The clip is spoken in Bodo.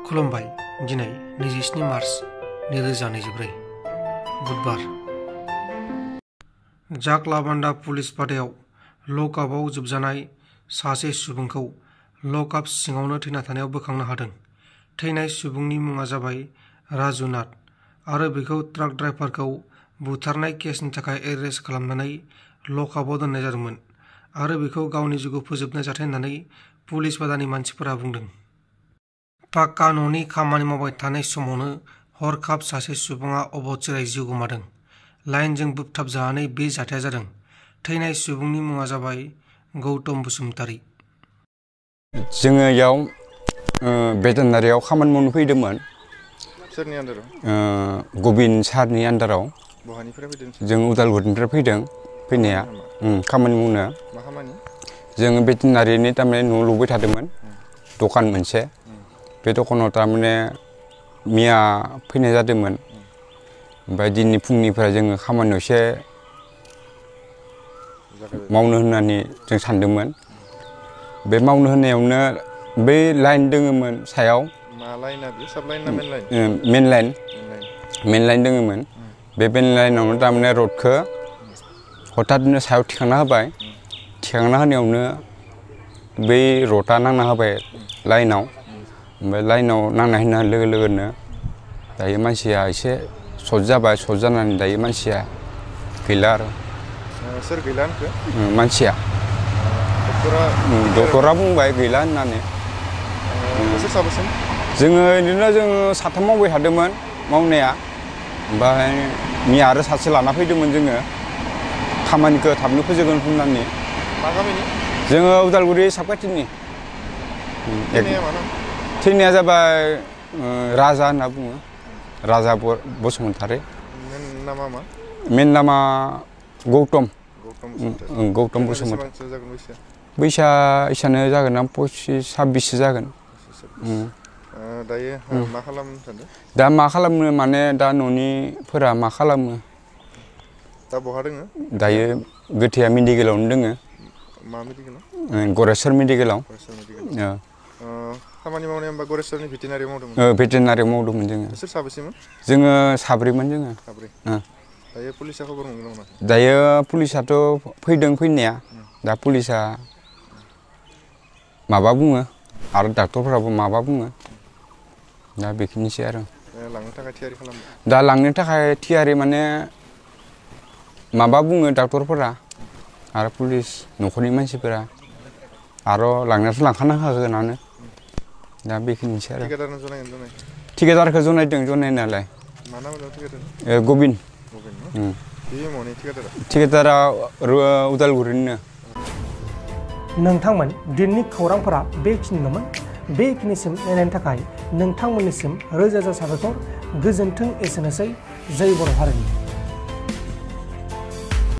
खुलुमबाय दिनै 27 मार्च 2024 बुधबार जाकलाबान्दा पुलिस बादायाव लकआपआव जोबजानाय सासे सुबुंखौ लकआप सिङावनो थैना थानायाव बोखांनो हादों। थैनाय सुबुंनि मुङा जाबाय राजु नाथ आरो बेखौ ट्राक ड्राइभारखौ बुथारनाय केसनि थाखाय एरेस्ट खालामनानै लकआपआव दोननाय जादोंमोन आरो बेखौ गावनि जिउखौ फोजोबनाय जाथाय होननानै पुलिस बादानि मानसिफोरा बुंदों। पाक्का न'नि खामानि मावबाय थानाय समावनो हरखाब सासे सुबुङा अबथिरायै जिउ गोमादों। लाइनजों बोबथाबजानानै बे जाथाया जादों। थैनाय सुबुंनि मुङा जाबाय गौतम बसुमतारी। जोङो याव भेटेनारियाव खामानि मावनो फैदोंमोन। सोरनि आन्दाराव? गबिन सारनि आन्दाराव। बहानिफ्राय फैदों? जों उदालगुरिनिफ्राय फैदों फैनाया खामानि मावनो। मा खामानि? जोङो भेटेनारिनि थारमाने न' लुबाय थादोंमोन दखान मोनसे। बे दखानाव थारमाने मिया फैनाय जादोंमोन। ओमफ्राय दिनै फुंनिफ्राय जोङो खामानियाव एसे मावनो होननानै जों सानदोंमोन। बे मावनो होनायावनो बै लाइन दोङोमोन सायाव। मा लाइना बे? साब लाइन ना मेन लाइन? मेन लाइन दोङोमोन। बे मेन लाइनावनो थारमाने रडखौ हथातनो सायाव थिखांना होबाय। थिखांना होनायावनो बै रडआ नांना होबाय लाइनाव। ओमफ्राय लाइनाव नांना होनाय लोगो लोगोनो दायो मानसिया एसे सर्ट जाबाय। सर्ट जानानै दायो मानसिया गैला आरो। सोर गैला होनखो? मानसिया डक्टरा बुंबाय गैला होननानै। सोर साबेसे? जोङो साथाम मावबाय थादोंमोन मावनाया। ओमफ्राय मिया आरो सासे लाना फैदोंमोन जोङो खामानिखौ थाबनो फोजोबगोन होननानै। मा गामिनि? जोङो उदालगुरि साबखाथिनि। थैनाया जाबाय राजा होनना बुङो। राजा बसुमतारी। नामा मा? मेन नामा गौतम बसुमतारी। बैसा इसानो जागोन ना 25-26 जागोन। दायो मा खालामनो सानदों? दा मा खालामनो माने दा न'निफोरा मा खालामो? दा बहा दोङो? दायो गोथैया मेडिकेलावनो दोङो। मा मेडिकेलाव? गरेस्वर मेडिकेलाव। खामानि मावनाया होमबा गरेस्वरनि भेटेनारियाव मावदोंमोन? भेटेनारियाव मावदोंमोन जोङो। सोर साबेसेमोन? जोङो साब्रैमोन जोङो। साब्रै। दायो पुलिसा खबर मोनगोन नामा? दायो पुलिसाथ' फैदों फैनाया। दा पुलिसा माबा बुङो आरो डाक्टरफोराबो माबा बुङो। दा बेखिनिसै आरो। लांनो थाखाय थियारि खालामदों? दा लांनो थाखाय थियारि माने माबा बुङो डाक्टरफोरा आरो पुलिस न'खरनि मानसिफोरा आरो लांनायाथ' लांखानो हागोनानो। दा बेखिनिसै आरो। थिकादारनो जनायगोन जनाय? थिकादारखौ जनायदों जनायनायालाय। मा नाम दं थिकादार? गबिन। बे मनि थिकादारा? थिकादारा उदालगुरिनिनो। नोंथांमोन दिननि खौरांफोरा बेखिनिल'मोन। बेखिनिसिम नायनायनि थाखाय नोंथांमोननिसिम रोजा रोजा साबायखर। गोजोन्थों एसेनोसै। जै बर' हारिनि।